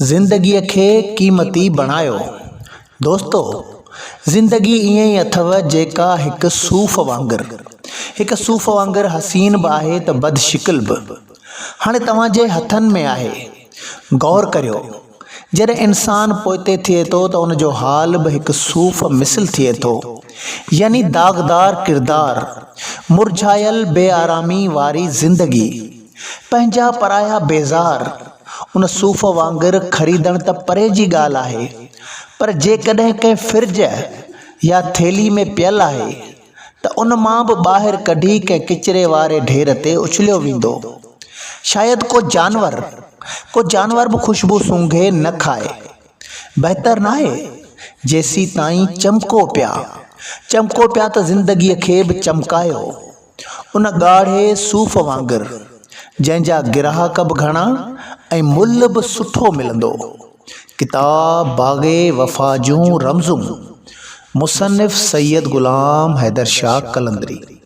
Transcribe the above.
زندگيء کي قيمتي بڻايو. دوستو! زندگي ائين ئي اٿئو جيڪا هڪ صوف وانگر. هڪ صوف وانگر حسين به آهي ته بد شڪل به. هاڻي توهان جي هٿن ۾ آهي. غور ڪريو. جڏهن انسان پوئتي ٿئي ٿو ته ان جو حال به هڪ صوف مثل ٿئي ٿو. يعني داغدار ڪردار. مرجهايل بي آرامي واري زندگي. پنهنجا پرايا بيزار ان صوف وانگر خريدڻ ته پري جي ڳالهه آهي پر جيڪڏهن ڪنهن فرج يا ٿيلهي ۾ پيل آهي ته ان مان به ٻاهر ڪڍي ڪنهن ڪچري واري ڍير تي اڇليو ويندو. شايد ڪو جانور ڪو جانور به خوشبو سونگهي نه کائي. بهتر ناهي جيسيتائين چمڪو پيا چمڪو پيا ته زندگيء کي به چمڪايو. ان ڳاڙهي صوف وانگر، جنهن جا گراهڪ به گهڻا ۽ ملهه به سٺو ملندو. ڪتاب باغ وفا جون رمزون، مصنف سيد غلام حيدر شاهه قلندري.